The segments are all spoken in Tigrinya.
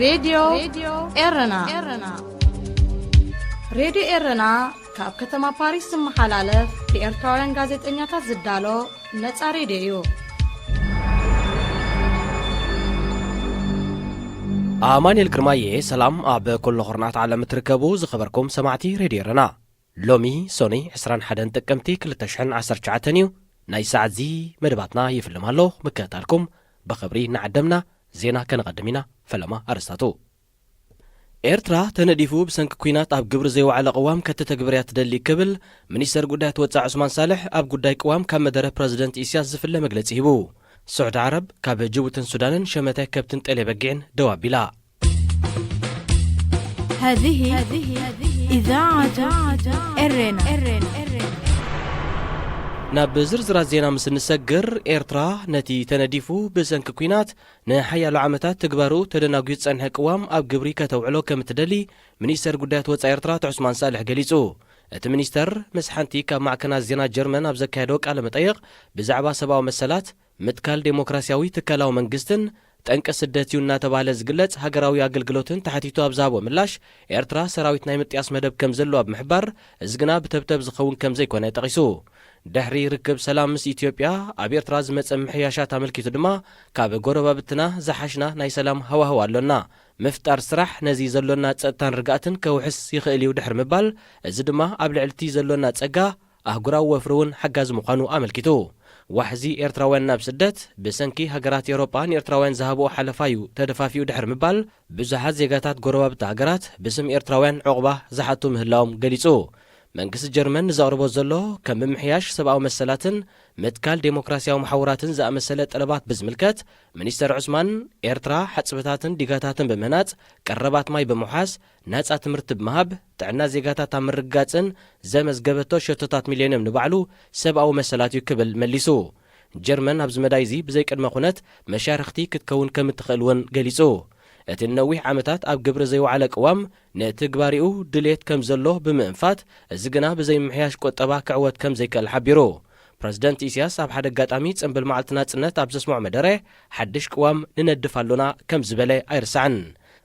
ሬድዮ ኤረና። ሬድዮ ኤረና ካብ ከተማ ፓሪስ ዝመሓላለፍ ብኤርትራውያን ጋዜጠኛታት ዝዳሎ ነጻ ሬድዮ እዩ። ኣማኑኤል ግርማየ፣ ሰላም ኣብ ኩሉ ኩርናዓት ዓለም እትርከቡ ዝኸበርኩም ሰማዕቲ ሬድዮ ኤረና። ሎሚ ሶኒ ዕስራን ሓደን ጥቅምቲ ክልተ ሽሕን ዓሰርተ ትሽዓተን እዩ። ናይ ሰዓት እዚ መደባትና ይፍልም ኣሎ። ምክትታልኩም ብኽብሪ እናዓደምና ዜና ከነቐድም ኢና። ፈለማ ኣርእስታቱ። ኤርትራ ተነዲፉ ብሰንኪ ኲናት ኣብ ግብሪ ዘይወዓለ ቅዋም ከተተግብር እያ ትደሊ ክብል ሚኒስተር ጉዳያት ወጻኢ ዑስማን ሳልሕ ኣብ ጉዳይ ቅዋም ካብ መደረ ፕረዚደንት ኢሳያስ ዝፍለ መግለጺ ሂቡ። ስዑዲ ዓረብ ካብ ጅቡትን ሱዳንን ሸመተ ከብትን ጤለ በጊዕን ደው ኣቢላ። هذه إذاعة إرنا. ናብ ዝርዝራት ዜና ምስ እንሰግር፣ ኤርትራ ነቲ ተነዲፉ ብሰንኪ ኲናት ንሓያሎ ዓመታት ትግባሩ ተደናጉዩ ዝጸንሐ ቅዋም ኣብ ግብሪ ከተውዕሎ ከም እትደሊ ሚኒስተር ጉዳያት ወጻኢ ኤርትራ ኣቶ ዑስማን ሳልሕ ገሊጹ። እቲ ሚኒስተር ምስ ሓንቲ ካብ ማዕከናት ዜና ጀርመን ኣብ ዘካየዶ ቃለ መጠይቕ፣ ብዛዕባ ሰብኣዊ መሰላት፣ ምትካል ዴሞክራሲያዊ ትካላዊ መንግስትን ጠንቂ ስደት እዩ እናተባህለ ዝግለጽ ሃገራዊ ኣገልግሎትን ተሓቲቱ ኣብ ዝሃቦ ምላሽ፣ ኤርትራ ሰራዊት ናይ ምጥያስ መደብ ከም ዘለዋ ብምሕባር፣ እዚ ግና ብተብተብ ዝኸውን ከም ዘይኮነ ጠቒሱ። ድሕሪ ርክብ ሰላም ምስ ኢትዮጵያ፣ ኣብ ኤርትራ ዝመጸ ምሕያሻት ኣመልኪቱ ድማ፣ ካብ ጎረባብትና ዝሓሽና ናይ ሰላም ሃዋህው ኣሎና። ምፍጣር ስራሕ ነዚ ዘሎና ጸጥታን ርግኣትን ከውሕስ ይኽእል እዩ ድሕሪ ምባል፣ እዚ ድማ ኣብ ልዕሊ እቲ ዘሎና ጸጋ ኣህጉራዊ ወፍሪ እውን ሓጋዚ ምዃኑ ኣመልኪቱ። ዋሕዚ ኤርትራውያን ናብ ስደት ብሰንኪ ሃገራት ኤውሮጳ ንኤርትራውያን ዝሃብኦ ሓለፋ እዩ ተደፋፊኡ ድሕሪ ምባል፣ ብዙሓት ዜጋታት ጎረባብቲ ሃገራት ብስም ኤርትራውያን ዑቕባ ዝሓቱ ምህላዎም ገሊጹ። መንግስቲ ጀርመን ንዘቕርቦ ዘሎ ከም ምምሕያሽ ሰብኣዊ መሰላትን ምትካል ዴሞክራሲያዊ መሓውራትን ዝኣመሰለ ጠለባት ብዝምልከት፣ ሚኒስተር ዑስማን፣ ኤርትራ ሓጽብታትን ዲጋታትን ብምህናጽ፣ ቀረባት ማይ ብምውሓስ፣ ናጻ ትምህርቲ ብምሃብ፣ ጥዕና ዜጋታት ኣብ ምርግጋጽን ዘመዝገበቶ ሸቶታት ሚሌንየም ንባዕሉ ሰብኣዊ መሰላት እዩ ክብል መሊሱ። ጀርመን ኣብዚ መዳይ እዚ ብዘይቅድመ ኩነት መሻርኽቲ ክትከውን ከም እትኽእል እውን ገሊጹ። እቲ ንነዊሕ ዓመታት ኣብ ግብሪ ዘይወዓለ ቅዋም ንትግባሪኡ ድሌት ከም ዘሎ ብምእንፋት፣ እዚ ግና ብዘይምምሕያሽ ቁጠባ ክዕወት ከም ዘይክእል ሓቢሩ። ፕረዚደንት ኢሳያስ ኣብ ሓደ ኣጋጣሚ ጽምብል መዓልቲ ናጽነት ኣብ ዘስምዖ መደረ፣ ሓድሽ ቅዋም ንነድፍ ኣሎና ከም ዝበለ ኣይርሳዕን።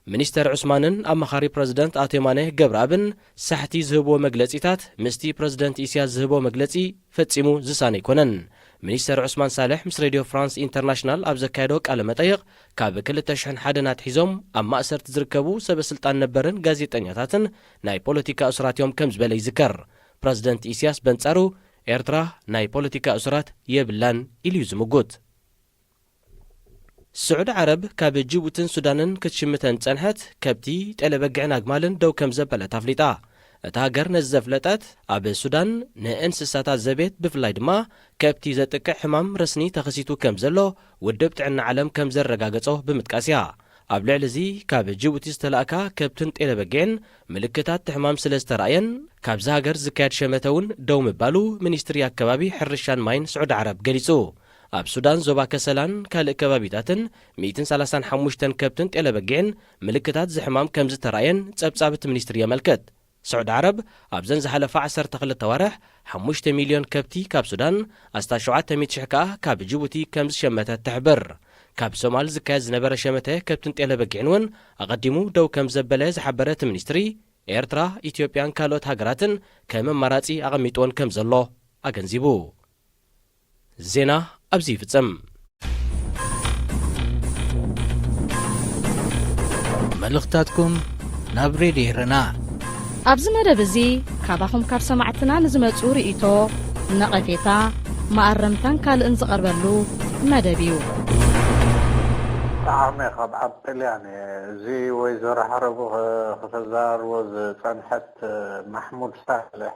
ሚኒስተር ዑስማንን ኣማኻሪ ፕረዚደንት ኣቶ የማነ ገብረኣብን ሳሕቲ ዝህብዎ መግለጺታት ምስቲ ፕረዚደንት ኢሳያስ ዝህቦ መግለጺ ፈጺሙ ዝሳነ ኣይኮነን። ሚኒስተር ዑስማን ሳልሕ ምስ ሬድዮ ፍራንስ ኢንተርናሽናል ኣብ ዘካየዶ ቃለ መጠይቕ፣ ካብ ክልተ ሽሕን ሓደን ኣትሒዞም ኣብ ማእሰርቲ ዝርከቡ ሰበ ስልጣን ነበርን ጋዜጠኛታትን ናይ ፖለቲካ እሱራት እዮም ከም ዝበለ ይዝከር። ፕረዚደንት ኢሳያስ በንጻሩ፣ ኤርትራ ናይ ፖለቲካ እሱራት የብላን ኢሉ እዩ ዝምጉት። ስዑዲ ዓረብ ካብ ጅቡትን ሱዳንን ክትሽምተን ጸንሐት ከብቲ፣ ጤለ በጊዕን ኣግማልን ደው ከም ዘበለት ኣፍሊጣ። እታ ሃገር ነዚ ዘፍለጠት፣ ኣብ ሱዳን ንእንስሳታት ዘቤት ብፍላይ ድማ ከብቲ ዘጥቅዕ ሕማም ረስኒ ተኸሲቱ ከም ዘሎ ውድብ ጥዕና ዓለም ከም ዘረጋገጾ ብምጥቃስ እያ። ኣብ ልዕሊ እዚ ካብ ጅቡቲ ዝተላእካ ከብትን ጤለ በጊዕን ምልክታት እቲ ሕማም ስለ ዝተራእየን ካብዚ ሃገር ዝካየድ ሸመተ እውን ደው ምባሉ ሚኒስትሪ ኣከባቢ ሕርሻን ማይን ስዑዲ ዓረብ ገሊጹ። ኣብ ሱዳን ዞባ ከሰላን ካልእ ከባቢታትን ሚእትን ሰላሳን ሓሙሽተን ከብትን ጤለ በጊዕን ምልክታት እዚ ሕማም ከም ዝተራእየን ጸብጻብ እቲ ሚኒስትሪ የመልክት። ስዑዲ ዓረብ ኣብዘን ዝሓለፋ ዓሰርተ ክልተ ኣዋርሕ ሓሙሽተ ሚልዮን ከብቲ ካብ ሱዳን፣ ኣስታት ሸውዓተ ሚእቲ ሽሕ ከኣ ካብ ጅቡቲ ከም ዝሸመተት ትሕብር። ካብ ሶማል ዝካየድ ዝነበረ ሸመተ ከብትን ጤለ በጊዕን እውን ኣቐዲሙ ደው ከም ዘበለ ዝሓበረ እቲ ሚኒስትሪ፣ ኤርትራ፣ ኢትዮጵያን ካልኦት ሃገራትን ከም ኣማራጺ ኣቐሚጥወን ከም ዘሎ ኣገንዚቡ። ዜና ኣብዚ ይፍጸም። መልእኽታትኩም ናብ ሬድዮ ኤረና። ኣብዚ መደብ እዚ ካባኹም ካብ ሰማዕትና ንዝመጹ ርእይቶ፣ ነቐፌታ፣ መኣረምታን ካልእን ዝቐርበሉ መደብ እዩ። ጠዓመ ካብ ዓዲ ጥልያን እየ። እዚ ወይዘሮ ሓረጉ ከ-፣ ከተዘራርቦ ዝጸንሐት ማሕሙድ ሳልሕ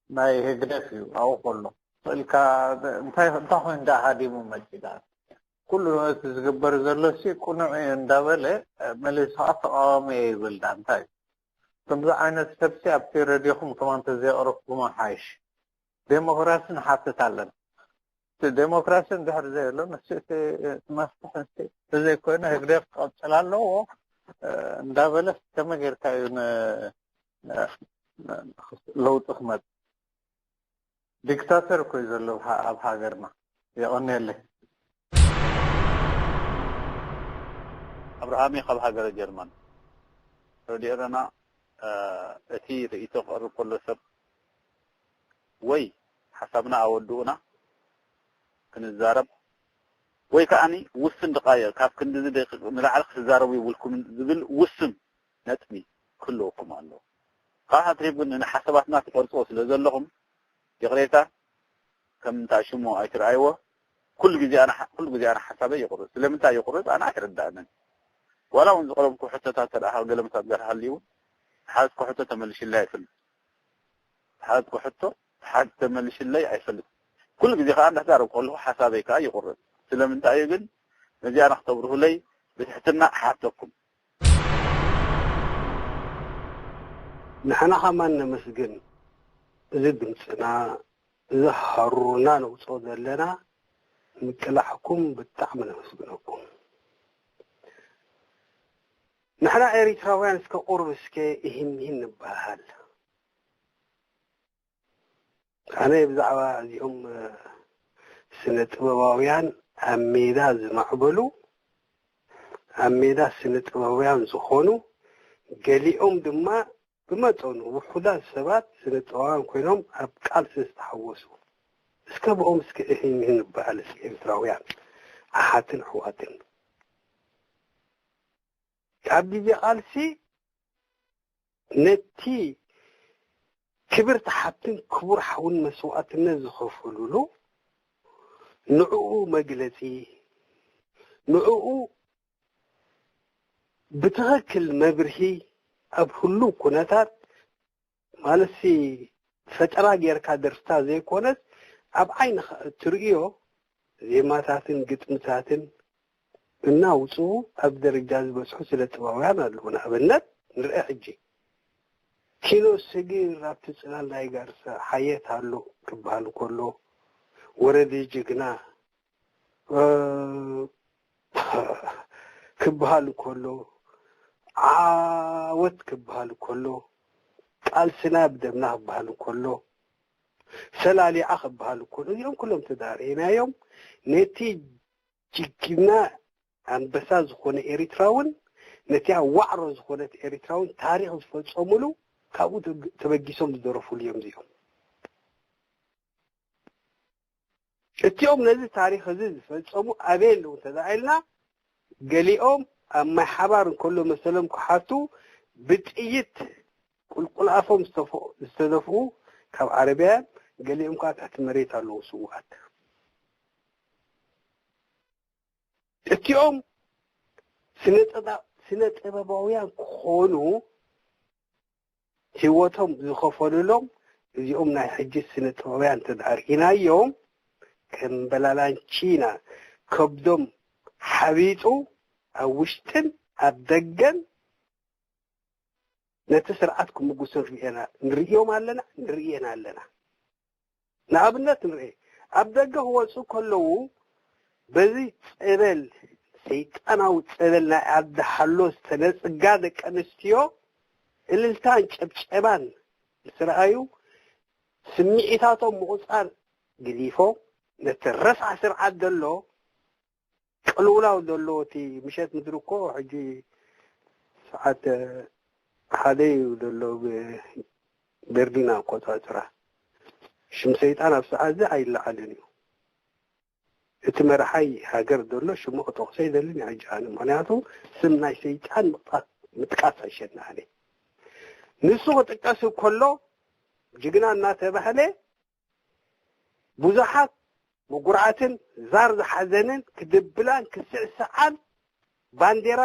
ናይ ህግደፍ እዩ። ኣብኡ ከሎ ስእልካ እንታይ፣ እንታይ ኮይኑ ደኣ ሃዲሙ መጺኡ ደኣ? ኩሉ እቲ ዝግበር ዘሎ ሲ ቅኑዕ እዩ እንዳበለ መሊሱ ከዓ ተቃዋሚ እየ ይብል ደኣ እንታይ እዩ? ከምዚ ዓይነት ሰብሲ ኣብቲ ረድዮኹም ከማን ተዘየቕረብኩሞ ሓይሽ። ዴሞክራሲ ንሓትት ኣለና። እቲ ዴሞክራሲ እንድሕር ዘየሎ ንሱ እቲ መፍትሒ ንሱ ተዘይኮይኑ ህግደፍ ክቐጽል ኣለዎ እንዳበለ ከመይ ጌርካ እዩ ን-፣ ን-፣ ን-፣ ለውጢ ክመጽእ? ዲክታተር እኮ እዩ ዘሎ ኣብ ሃ-፣ ኣብ ሃገርና። የቐንየለይ። ኣብርሃም ካብ ሃገረ ጀርመን። ረድኤረና፣ እ፣ እቲ ርእይቶ ክቐርብ ከሎ ሰብ ወይ ሓሳብና ኣወድኡና ክንዛረብ ወይ ከዓኒ ውስን ድቃየ ካብ ክንድዚ ደቂቕ ንላዕሊ ክትዛረቡ ይብልኩም ዝብል ውስን ነጥቢ ክህልወኩም ኣለዎ። ካብ ሃትሪፍ ግን ንሓሳባትና ትቆርጽዎ ስለ ዘለኹም ይቕሬታ፣ ከም እንታይ ሽሙ ኣይትርኣይዎ። ኩሉ ግዜ ኣነ ሓ-፣ ኩሉ ግዜ ኣነ ሓሳበይ ይቑርጽ። ስለምንታይ ይቑርጽ ኣነ ኣይርዳእንን። ዋላ እውን ዝቐረብኩ ሕቶታት ተደኣ ገለ ምሳት ገር ሃልዩ እውን ሓዝኩ ሕቶ ተመልሽለይ ኣይፈልጥ። ሓዝኩ ሕቶ ሓዝ ተመልሽለይ ኣይፈልጥ። ኩሉ ግዜ ከኣ እንዳዛረብኩ ከለኹ ሓሳበይ ከኣ ይቑርጽ። ስለምንታይ እዩ ግን ነዚኣ ንክተብርሁለይ ብትሕትና እሓተኩም። ንሕና ከማን ነመስግን። እዚ ድምፅና፣ እዚ ሃሩርና ነውፅኦ ዘለና ምቅላሕኩም ብጣዕሚ ነመስግነኩም። ንሕና ኤሪትራውያን እስከ ቁሩብ እስከ እሂን ምሂን ንበሃል። ኣነ ብዛዕባ እዚኦም፣ እ፣ ስነ ጥበባውያን ኣብ ሜዳ ዝማዕበሉ፣ ኣብ ሜዳ ስነ ጥበባውያን ዝኾኑ፣ ገሊኦም ድማ ብመጠኑ ውሑዳት ሰባት ስነ ጥበባውያን ኮይኖም ኣብ ቃልሲ ዝተሓወሱ፣ እስከ ብኦም እስከ እሂን ምሂን ንበሃል እስከ ኤርትራውያን ኣሓትን ኣሕዋትን። ኣብ ግዜ ቃልሲ ነቲ ክብርቲ ሓብትን ክቡር ሓውን መስዋእትነት ዝኸፈሉሉ፣ ንዕኡ መግለጺ፣ ንዕኡ ብትኽክል መብርሂ፣ ኣብ ህሉው ኩነታት ማለትሲ ፈጠራ ጌርካ ደርፍታት ዘይኮነስ ኣብ ዓይንኻ እትርእዮ ዜማታትን ግጥምታትን እናውፅኡ ኣብ ደረጃ ዝበፅሑ ስነ ጥበባውያን ኣለዉ። ንኣብነት ንርአ ሕጂ ኪኖ ስግር ኣብቲ ፅላል ናይ ጋርሳ ሓየት ኣሎ ክበሃል እንከሎ፣ ወረደ ጅግና፣ እ፣ ክበሃል እንከሎ፣ ዓወት ክበሃል እንከሎ፣ ቃልስና ብደምና ክበሃል እንከሎ፣ ሰላሊዓ ክበሃል እንከሎ፣ እዚኦም ኩሎም ተዳርኢናዮም ነቲ ጅግና ኣንበሳ ዝኾነ ኤሪትራውን ነቲኣ ዋዕሮ ዝኾነት ኤሪትራውን ታሪኽ ዝፈጸሙሉ ካብኡ ተበጊሶም ዝደረፉሉ እዮም እዚኦም። እቲኦም ነዚ ታሪኽ እዚ ዝፈጸሙ ኣበይ ኣለዉ እንተ ኢልና፣ ገሊኦም ኣብ ማይ ሓባር እንከሎ መሰሎም ክሓቱ ብጥይት ቁልቁል ኣፎም ዝተፈ-፣ ዝተደፍኡ ካብ ዓረብያን፣ ገሊኦም ከኣ ትሕቲ መሬት ኣለዉ ስዉኣት። እቲኦም ስነ ጥበ-፣ ስነ ጥበባውያን ክኾኑ ህይወቶም ዝኸፈሉሎም እዚኦም ናይ ሕጂ ስነ ጥበባውያን እንተ ደኣ ርኢናዮም፣ ከም በላላንቺና ከብዶም ሓቢጡ ኣብ ውሽጥን ኣብ ደገን ነቲ ስርዓት ክምጉሱ ንርእየና-፣ ንርእዮም ኣለና፣ ንርእየን ኣለና። ንኣብነት ንርኤ፣ ኣብ ደገ ክወጹ ከለዉ በዚ ጸበል፣ ሰይጣናዊ ጸበል ናይ ኣዲ ሓሎ ዝተነጽጋ ደቂ ኣንስትዮ እልልታን ጨብጨባን ምስ ረኣዩ፣ ስምዒታቶም ምቑጻር ገዲፎም፣ ነቲ ረሳሕ ስርዓት ዘሎ ቅልውላው ዘሎ፣ እቲ ምሸት ምድሪ እኮ ሕጂ ሰዓት ሓደ እዩ ዘሎ፣ ብ-፣ በርሊን ኣቆጻጽራ። ሽም ሰይጣን ኣብ ሰዓት እዚ ኣይለዓልን እዩ። እቲ መራሓይ ሃገር ዘሎ ሽሙ ክጠቕሶ ኣይደልን እየ ሕጂ ኣነ፣ ምኽንያቱ ስም ናይ ሰይጣን ምጥቃስ፣ ምጥቃስ ኣይሸናእን እየ። ንሱ ክጥቀስ ከሎ ጅግና እናተባህለ ብዙሓት ምጉርዓትን ዛር ዝሓዘንን ክድብላን ክስዕስዓን ባንዴራ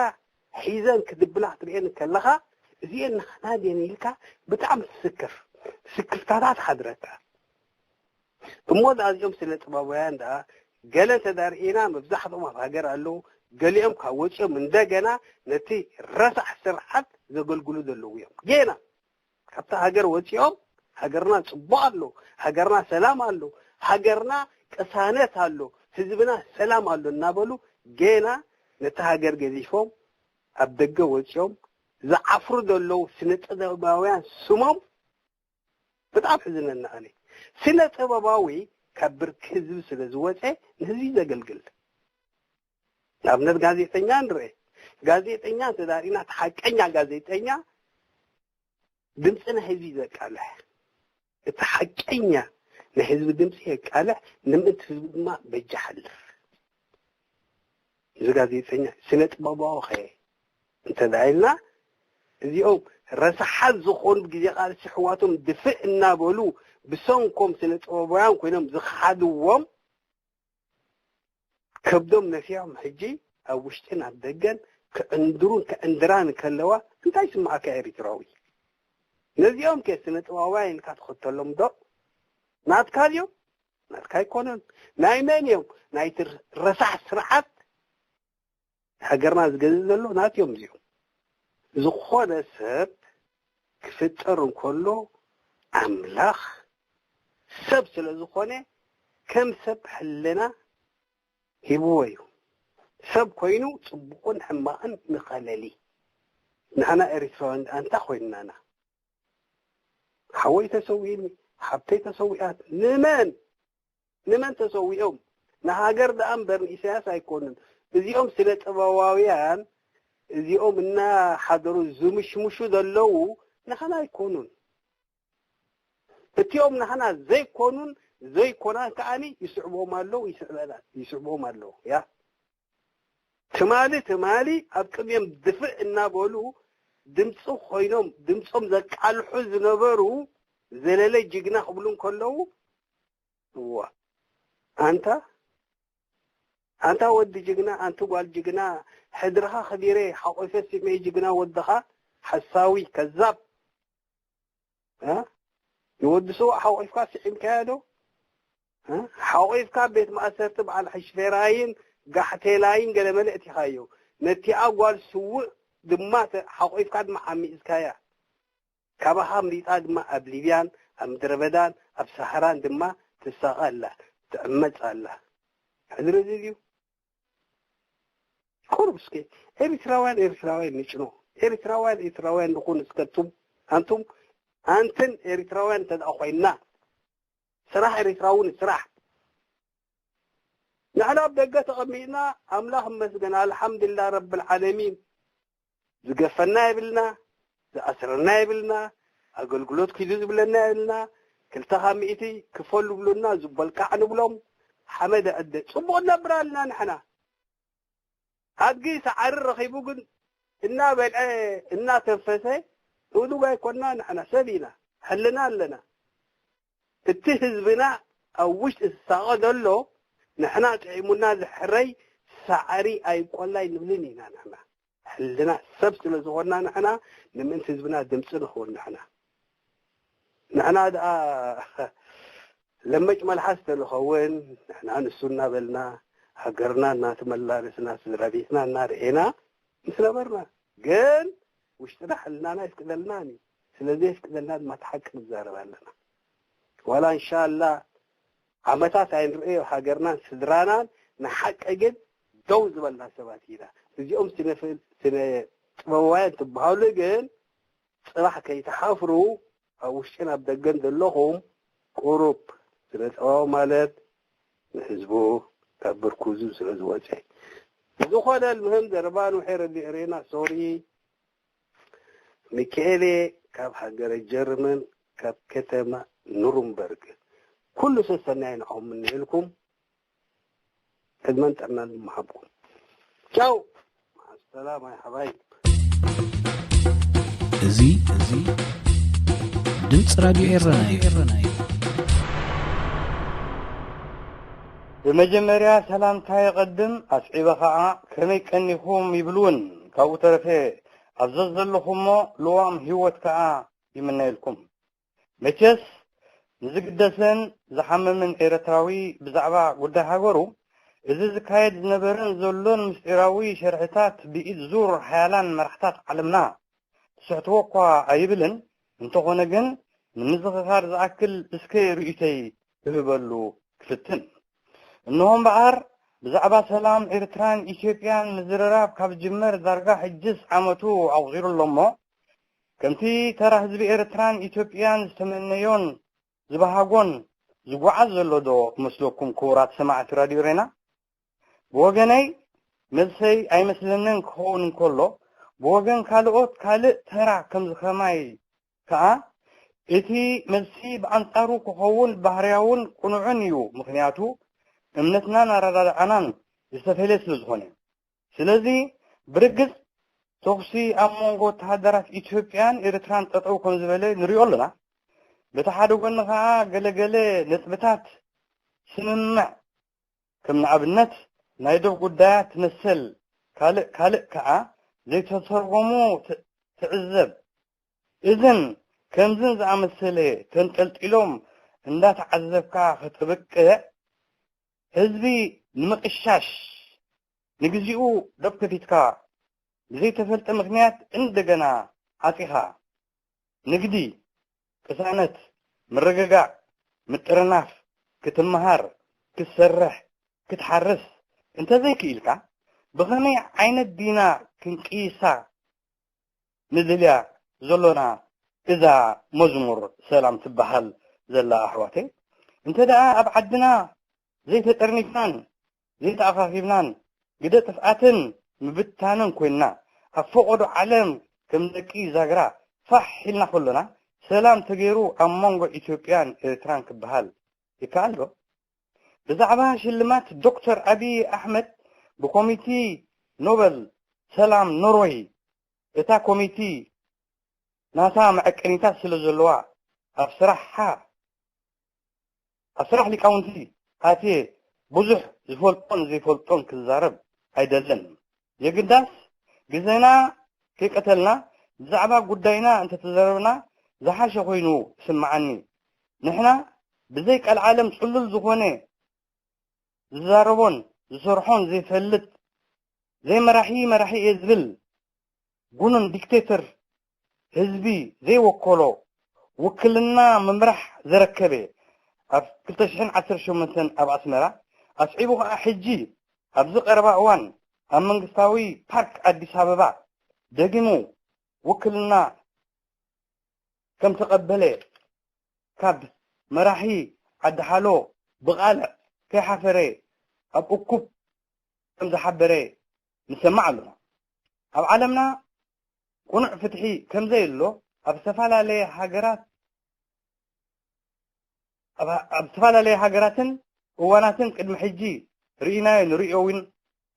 ሒዘን ክድብላ ክትርእየን ከለኻ፣ እዚኤን ናህና ድየን ኢልካ ብጣዕሚ ትስከፍ፣ ስክፍታታት ሓድረካ። እሞ ደኣ እዚኦም ስነ ጥበባውያን ደኣ ገለ እንተ ደኣ ርኢና፣ መብዛሕትኦም ኣብ ሃገር ኣለዉ፣ ገሊኦም ካብ ወጺኦም እንደገና ነቲ ረሳሕ ስርዓት ዘገልግሉ ዘለዉ እዮም። ጌና ካብታ ሃገር ወጺኦም፣ ሃገርና ጽቡቕ ኣሎ፣ ሃገርና ሰላም ኣሎ፣ ሃገርና ቅሳነት ኣሎ፣ ህዝብና ሰላም ኣሎ እናበሉ ጌና ነቲ ሃገር ገዚፎም ኣብ ደገ ወጺኦም ዝዓፍሩ ዘለዉ ስነ ጥበባውያን ስሞም ብጣዕሚ ሕዝነኒ ኣነ። ስነ ጥበባዊ ካብ ብርኪ ህዝቢ ስለ ዝወጸ ንህዝቢ ዘገልግል። ንኣብነት ጋዜጠኛ ንርኤ። ጋዜጠኛ እንተዳሪና፣ እቲ ሓቀኛ ጋዜጠኛ ድምፂ ናይ ህዝቢ ዘቃልሕ፣ እቲ ሓቀኛ ናይ ህዝቢ ድምፂ የቃልሕ፣ ንምእንቲ ህዝቢ ድማ በጃ ሓልፍ። እዚ ጋዜጠኛ ስነ ጥበባዊ ኸ እንተዳ ኢልና፣ እዚኦም ረሳሓት ዝኾኑ፣ ግዜ ቃልሲ ኣሕዋቶም ድፍእ እናበሉ ብሰንኮም ስነ ጥበባውያን ኮይኖም ዝኸሓድዎም፣ ከብዶም ነፊሖም ሕጂ ኣብ ውሽጥን ኣብ ደገን ክዕንድሩን ክዕንድራን ከለዋ፣ እንታይ ይስምዓካ ኤሪትራዊ? ነዚኦም ከ ስነ ጥበባውያን ኢልካ ትኸተሎም ዶ? ናትካ ድዮም? ናትካ ኣይኮነን። ናይ መን እዮም? ናይቲ ረሳሕ ስርዓት ሃገርና ዝገዝእ ዘሎ ናትዮም እዚኦም። ዝኾነ ሰብ ክፍጠር እንከሎ፣ ኣምላኽ ሰብ ስለ ዝኾነ፣ ከም ሰብ ሕልና ሂብዎ እዩ። ሰብ ኮይኑ ጽቡቕን ሕማቕን ንኸለሊ። ንሕና ኤሪትራውያን ደኣ እንታይ ኮይንናና? ሓወይ ተሰዊእኒ፣ ሓብተይ ተሰዊኣት። ንመን? ንመን ተሰዊኦም? ንሃገር ደኣ እምበር ንኢሳያስ ኣይኮኑን። እዚኦም ስነ ጥበባውያን፣ እዚኦም እናሓደሩ ዝምሽምሹ ዘለዉ ንኸና ኣይኮኑን። እቲኦም ንኸና ዘይኮኑን ዘይኮናን ከኣኒ ይስዕቦም ኣለዉ፣ ይስዕበና፣ ይስዕቦም ኣለዉ። ያ ትማሊ፣ ትማሊ ኣብ ቅድሚኦም ድፍእ እናበሉ ድምፂ ኮይኖም፣ ድምፆም ዘቃልሑ ዝነበሩ፣ ዘለለ ጅግና ክብሉ እንከለዉ፣ እዋ፣ ኣንታ፣ ኣንታ ወዲ ጅግና፣ ኣንቲ ጓል ጅግና፣ ሕድርኻ ከቢረ ሓቆፈ ስሜ ጅግና ወድኻ፣ ሓሳዊ፣ ከዛብ። እ? ንወዲ ሰው ሓቆፍካ ስዒምካዮ ዶ? እ? ሓቆፍካ ቤት ማእሰርቲ በዓል ሕሽፌራይን ጋሕቴላይን ገለመለ እቲኻዮ። ነቲኣ ጓል ስውእ ድማ ተ-፣ ሓቆፍካ ድማ ዓሚጽካያ። ካባኻ ኣምሊጣ ድማ ኣብ ሊብያን ኣብ ምድረ በዳን ኣብ ሰሃራን ድማ ትሳቐ ኣላ፣ ትዕመጽ ኣላ። ሕድሪ እዚ ድዩ? ቁሩብ እስኪ ኤሪትራውያን ኤሪትራውያን ንጭኖ። ኤሪትራውያን ኤሪትራውያን ንኹን እስከ ኣንቱም፣ ኣንቱም፣ ኣንትን ኤሪትራውያን እንተ ደኣ ኮይንና፣ ስራሕ ኤሪትራዊ ንስራሕ። ንሕና ኣብ ደገ ተቐሚጥና፣ ኣምላኽ ይመስገን፣ ኣልሓምዱሊላህ ረብል ዓለሚን። ዝገፈና የብልና፣ ዝኣስረና የብልና፣ ኣገልግሎት ኪዱ ዝብለና የብልና። ክልተ ካብ ሚእቲ ክፈሉ ብሉና፣ ዝበልካዕ ንብሎም፣ ሓመድ ኣዕደ። ጽቡቕ ንነብር ኣለና ንሕና። ኣድጊ ሰዓሪ ረኺቡ ግን እናበልዐ፣ እናተንፈሰ፣ እዱግ ኣይኮንና ንሕና፣ ሰብ ኢና፣ ሕልና ኣለና። እቲ ህዝብና ኣብ ውሽጢ ዝሳቐ ዘሎ፣ ንሕና ጥዒሙና ዝሕረይ ሳዕሪ ኣይቆላይ ንብልን ኢና ንሕና። ሕልና ሰብ ስለ ዝኾንና ንሕና፣ ንምእንቲ ህዝብና ድምፂ ንኸውን ንሕና። ንሕና ደኣ ለመጭ መልሓስ ተንኸውን፣ ንሕና ንሱ እናበልና፣ ሃገርና እናተመላለስና፣ ስድራ ቤትና እናርኤና ምስ ነበርና። ግን ውሽጥና ሕልናና ኣይፍቅደልናን እዩ። ስለ ዘየፍቅደልና ድማ እቲ ሓቂ ንዛረብ ኣለና። ዋላ እንሻላ ዓመታት ኣይንርእዮ ሃገርናን ስድራናን፣ ንሓቂ ግን ደው ዝበልና ሰባት ኢና። እዚኦም ስነ ፍ-፣ ስነ ጥበባውያን ትበሃሉ ግን ጽባሕ ከይትሓፍሩ ኣብ ውሽጥን ኣብ ደገን ዘለኹም ቁሩብ ስነ ጥበባዊ ማለት ንህዝቡ ካብ ብርኩዙ ስለ ዝወፀ። ብዝኾነ ልምህም ዘረባ ንውሐ ረዲ ኤሬና ሶሪ ሚካኤሌ ካብ ሃገረ ጀርመን ካብ ከተማ ኑሩምበርግ። ኩሉ ሰሰናይ ንዓኹም እምነየልኩም። ዕድመን ጥዕናን ይመሃብኩም። ቻው። ሰላም ኣይ ሓባይ። እዚ፣ እዚ ድምፂ ራድዮ ኤረና እዩ። ብመጀመርያ ሰላምታ የቐድም፣ ኣስዒበ ኸዓ ከመይ ቀኒኹም ይብል እውን። ካብኡ ተረፈ ኣብ ዘዘለኹሞ ልዋም ህይወት ከኣ ይምነየልኩም። መቸስ ንዝግደሰን ዝሓመመን ኤርትራዊ ብዛዕባ ጉዳይ ሃገሩ፣ እዚ ዝካየድ ዝነበረን ዘሎን ምስጢራዊ ሸርሕታት ብኢድ ዙር ሓያላን መራሕታት ዓለምና ትስሕትዎ እኳ ኣይብልን፣ እንተኾነ ግን ንምዝኽኻር ዝኣክል እስከ ርእይቶይ ክህበሉ ክፍትን። እንሆ እምበኣር ብዛዕባ ሰላም ኤርትራን ኢትዮጵያን ምዝርራብ ካብ ዝጅመር ዳርጋ ሕጅስ ዓመቱ ኣቑጺሩ ኣሎ እሞ፣ ከምቲ ተራ ህዝቢ ኤርትራን ኢትዮጵያን ዝተመነዮን ዝበሃጎን ዝጓዓዝ ዘሎ ዶ መስለኩም ክቡራት ሰማዕቲ ራድዮ ሬና? ብወገነይ መልሰይ ኣይመስለንን ክኸውን እንከሎ፣ ብወገን ካልኦት ካልእ ተራ ከም ዝኸማይ ከኣ፣ እቲ መልሲ ብኣንጻሩ ክኸውን ባህርያውን ቅኑዕን እዩ። ምኽንያቱ፣ እምነትናን ኣረዳድኣናን ዝተፈልየ ስለ ዝኾነ። ስለዚ፣ ብርግጽ፣ ተኹሲ ኣብ መንጎ ወተሃደራት ኢትዮጵያን ኤርትራን ጠጠው ከም ዝበለ ንሪኦ ኣለና። በቲ ሓደ ጎኒ ከኣ፣ ገለገለ ነጥብታት ስምምዕ፣ ከም ንኣብነት፣ ናይ ዶብ ጉዳያት መሰል፣ ካልእ ካልእ ከኣ ዘይተተርጎሙ ት-፣ ትዕዘብ። እዝን ከምዝን ዝኣመሰለ ተንጠልጢሎም እንዳተዓዘብካ ከተብቅዕ፣ ህዝቢ ንምቕሻሽ፣ ንግዚኡ ዶብ ከፊትካ፣ ብዘይተፈልጠ ምኽንያት እንደገና ዓጺኻ፣ ንግዲ፣ ቅሳነት፣ ምርግጋእ፣ ምጥርናፍ፣ ክትመሃር፣ ክትሰርሕ፣ ክትሓርስ እንተዘይክኢልካ፣ ብኸመይ ዓይነት ዲና ክንቅይሳ ንደልያ ዘሎና እዛ መዝሙር ሰላም ትበሃል ዘላ ኣሕዋተይ? እንተ ደኣ ኣብ ዓድና ዘይተጠርኒፍናን ዘይተኣኻኺብናን ግደ ጥፍኣትን ምብትታንን ኮይንና፣ ኣብ ፈቐዶ ዓለም ከም ደቂ ዛግራ ፋሕ ኢልና ከሎና፣ ሰላም ተገይሩ ኣብ መንጎ ኢትዮጵያን ኤርትራን ክበሃል ይከኣል ዶ? ብዛዕባ ሽልማት ዶክተር ኣብይ ኣሕመድ ብኮሚቲ ኖበል ሰላም ኖርወይ፣ እታ ኮሚቲ ናታ መዐቀኒታት ስለ ዘለዋ፣ ኣብ ስራሓ፣ ኣብ ስራሕ ሊቃውንቲ ኣትየ ብዙሕ ዝፈልጦን ዘይፈልጦን ክዛረብ ኣይደልን። የግዳስ፣ ግዜና ከይቀተልና፣ ብዛዕባ ጉዳይና እንተተዛረብና ዝሓሸ ኮይኑ ይስምዓኒ። ንሕና ብዘይ ቀልዓለም ጽሉል ዝኾነ ዝዛረቦን ዝሰርሖን ዘይፈልጥ፣ ዘይመራሒ መራሒ እየ ዝብል ጉኑን ዲክቴተር፣ ህዝቢ ዘይወከሎ፣ ውክልና ምምራሕ ዘረከበ፣ ኣብ ክልተ ሽሕን ዓሰርተ ሸሞንተን ኣብ ኣስመራ፣ ኣስዒቡ ከኣ ሕጂ ኣብዚ ቀረባ እዋን ኣብ መንግስታዊ ፓርክ ኣዲስ ኣበባ ደጊሙ ውክልና ከም ተቐበለ፣ ካብ መራሒ ዓዲ ሓሎ ብቓልዕ ከይሓፈረ ኣብ እኩብ ከም ዝሓበረ ንሰማዕ ኣለና። ኣብ ዓለምና ቅኑዕ ፍትሒ ከም ዘየሎ ኣብ ዝተፈላለየ ሃገራት፣ ኣብ፣ ኣብ ዝተፈላለየ ሃገራትን እዋናትን ቅድሚ ሕጂ ርኢናዮ ንርእዮ እውን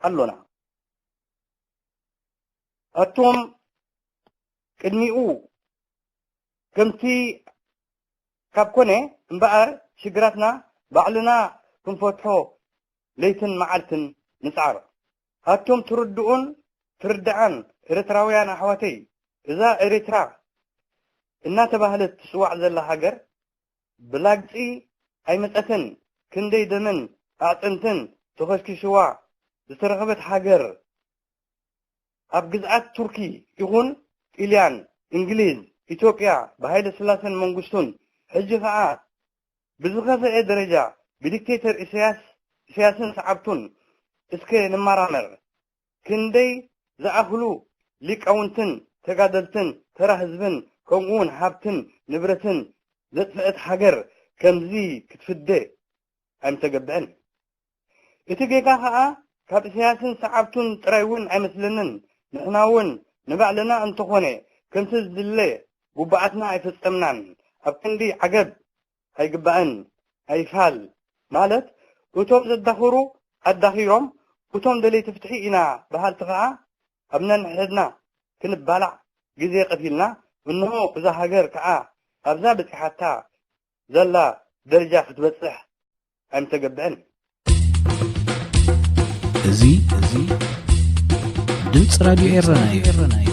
ኣሎና። ኣቶም ቅድሚኡ ከምቲ ካብ ኮነ እምበኣር ሽግራትና ባዕልና ክንፈትሖ ለይትን መዓልትን ንጽዓር። ኣቶም ትርድኡን ትርድኣን ኤርትራውያን ኣሕዋተይ፣ እዛ ኤርትራ እናተባህለት ትጽዋዕ ዘላ ሃገር ብላግጺ ኣይመጸትን። ክንደይ ደምን ኣዕጽምትን ተኸስኪስዋ ዝተረኸበት ሃገር፣ ኣብ ግዝኣት ቱርኪ ይኹን ጥልያን፣ እንግሊዝ፣ ኢትዮጵያ ብሃይለ ስላሰን መንግስቱን፣ ሕጂ ኸኣ ብዝኸፍአ ደረጃ ብዲክቴተር ኢሳያስ፣ ኢሳያስን ሰዓብቱን እስከ ንመራመር። ክንደይ ዝኣኽሉ ሊቃውንትን ተጋደልትን ተራ ህዝብን ከምኡውን ሃብትን ንብረትን ዘጥፍአት ሃገር ከምዚ ክትፍደ ኣይምተገብዐን። እቲ ጌጋ ኸኣ ካብ ኢሳያስን ሰዓብቱን ጥራይ እውን ኣይመስለንን። ንሕና እውን ንባዕልና እንተኾነ ከምቲ ዝድለ ጉባኣትና ኣይፈጸምናን። ኣብ ክንዲ ዓገብ ኣይግባእን፣ ኣይፋል ማለት፣ እቶም ዘዳኽሩ ኣዳኺሮም፣ እቶም ደለይቲ ፍትሒ ኢና በሃልቲ ኸኣ ኣብ ነንሕድና ክንባላዕ ግዜ ቀቲልና፣ እንሆ እዛ ሃገር ከኣ ኣብዛ በጺሓታ ዘላ ደረጃ ክትበጽሕ ኣይምተገብዐን። እዚ፣ እዚ ድምፂ ራድዮ ኤረና እዩ።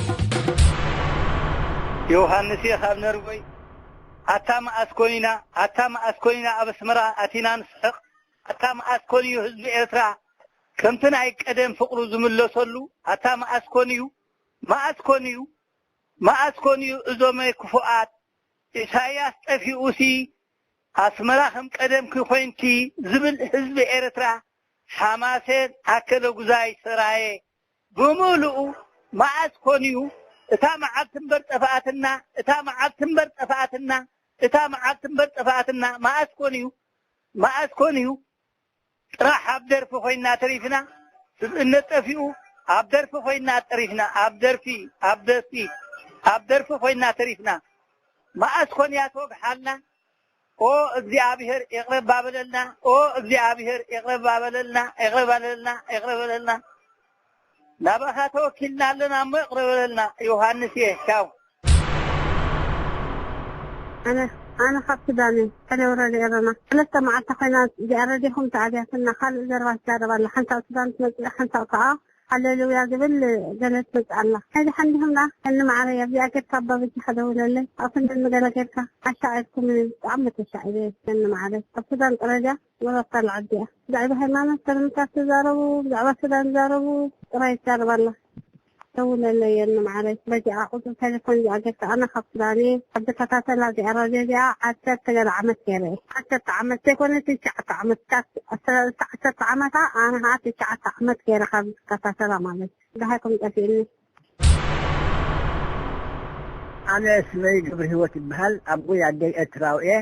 ዮሃንስ እየ ካብ ነርጎይ። ኣታ መኣስ ኮኒና፣ ኣታ መኣስ ኮኒና ኣብ ኣስመራ ኣቲና ንስሕቕ? ኣታ መኣስ ኮን እዩ ህዝቢ ኤርትራ ከምቲ ናይ ቀደም ፍቕሩ ዝምለሰሉ? ኣታ መኣስ ኮን እዩ? መኣስ ኮን እዩ? መኣስ ኮን እዩ እዞመ ክፉኣት? ኢሳያስ ጠፊኡሲ ኣስመራ ከም ቀደምኪ ኮይንኪ ዝብል ህዝቢ ኤርትራ፣ ሓማሴን፣ ኣከለጉዛይ፣ ሰራየ ብምሉኡ መኣስ ኮን እዩ? እታ መዓልቲ እምበር ጠፍኣትና፣ እታ መዓልቲ እምበር ጠፍኣትና፣ እታ መዓልቲ እምበር ጠፍኣትና። መኣስ ኮን እዩ? መኣስ ኮን እዩ? ጥራሕ ኣብ ደርፊ ኮይንና ተሪፍና። ስብእነት ጠፊኡ ኣብ ደርፊ ኮይና ተሪፍና። ኣብ ደርፊ ኣብ ደርፊ ኣብ ደርፊ ኮይና ተሪፍና። መኣስ ኮን እያ ትወግሓልና? ኦ እግዚኣብሔር ይቕረ ባበለልና። ኦ እግዚኣብሔር ይቕረ ባበለልና። ይቕረ ባበለልና። ይቕረ በለልና። ናባኻ ተወኪልና ኣለና እሞ ይቕረ በለልና። ዮሃንስ እየ። ቻው። ኣነ ኣነ ካብ ሱዳን እየ። ከነውረድ ኤረና ሰለስተ መዓልቲ ኮይና እዚኣ ረዲኹም ተኣልያትና። ካልእ ዘረባ ትዛረብ ኣላ። ሓንሳብ ሱዳን ትመፅእ፣ ሓንሳብ ከዓ ሃሌሉያ ዝብል ገለ ትመፅእ ኣላ። ናይ ደሓን ዲኹም ደኣ? ከኒ ማዕረይ ኣብዚኣ ጌርካ ኣባ በጃኻ ደውለለይ። ኣብ ክንዲ ንገለ ጌርካ ዓሻ ኢልኩም ብጣዕሚ ተሻዒበ ከኒ ማዕረይ። ኣብ ሱዳን ጥረ ድያ? መረብታ ለዓዲ እያ። ብዛዕባ ሃይማኖት ተለምታት ትዛረቡ፣ ብዛዕባ ሱዳን ትዛረቡ ጥራይ ትዛረብ ኣላ። ደውለለይ የኒ ማዕረይ። በጃ ቁፅሪ ቴሌፎን እዚኣ ጌርካ ኣነ ካብ ሱዳን እየ። ኣብ ዝከታተላ እዚኣ ራድዮ እዚኣ ዓሰርተ ገለ ዓመት ገይረ እየ። ዓሰርተ ዓመት ዘይኮነ ትሽዓተ ዓመት። ካብ ኣስራ ሰለስተ ዓሰርተ ዓመታ ኣነ ከዓ ትሽዓተ ዓመት ገይረ ካብ ዝከታተላ ማለት እዩ። ደሃይኩም ጠፊእኒ። ኣነ ስመይ ገብረ ህይወት ይበሃል። ኣቦይ ኣደይ ኤርትራዊ እየ።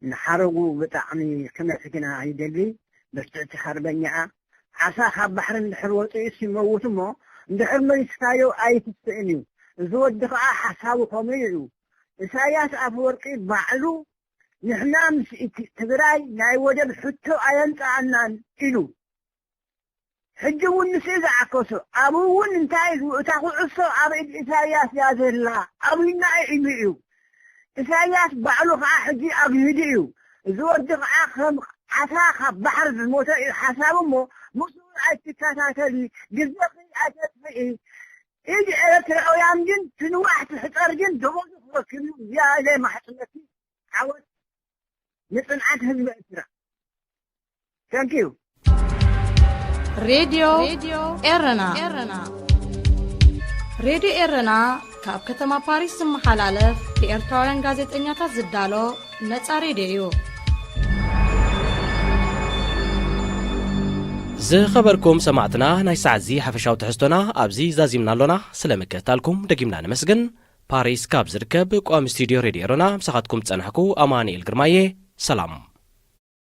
ንሓረጉ ብጣዕሚ ክመስግና ይደሊ። ብርትዕቲ ሓርበኛኣ። ዓሳ ካብ ባሕሪ እንድሕር ወፂኡስ ይመውት እሞ፣ እንድሕር መሊስካዮ ኣይትስእን እዩ። እዚ ወዲ ከዓ ሓሳቡ ከመይ እዩ? ኢሳያስ ኣፈወርቂ ባዕሉ ንሕና ምስ ኢቲ-፣ ትግራይ ናይ ወደብ ሕቶ ኣየምፀኣናን ኢሉ። ሕጂ እውን ንሱ እዩ ዝዓከሶ። ኣብኡ እውን እንታይ ኢሉ? እታ ኩዕሶ ኣብ ኢድ ኢሳያስ እያ ዘላ። ኣብዩና ኢሉ እዩ። ኢሳያስ ባዕሉ ከዓ ሕጂ ኣብ ኢዱ እዩ። እዚ ወዲ ከዓ ከም ዓሳ ካብ ባሕሪ ዝሞተ እዩ ሓሳቡ እሞ፣ ምስኡ ኣይትከታተሊ፣ ግዜኺ ኣይተጥፍኢ። ኢድ ኤርትራውያን ግን ትንዋሕ ትሕፀር ግን ደሞዙ ክረክብ እዩ። እግዚኣብሔር ይማሕፅነኪ። ዓወት ንፅንዓት ህዝቢ ኤርትራ። Thank you። ሬድዮ ኤረና። ሬድዮ ኤረና ካብ ከተማ ፓሪስ ዝመሓላለፍ ብኤርትራውያን ጋዜጠኛታት ዝዳሎ ነጻ ሬድዮ እዩ። ዝኸበርኩም ሰማዕትና፣ ናይ ሰዓት እዚ ሓፈሻዊ ትሕዝቶና ኣብዚ ዛዚምና ኣሎና። ስለ ምክትታልኩም ደጊምና ነመስግን። ፓሪስ ካብ ዝርከብ ቋሚ ስቱድዮ ሬድዮ ኤረና ምሳኻትኩም ዝጸናሕኩ ኣማኑኤል ግርማየ። ሰላም።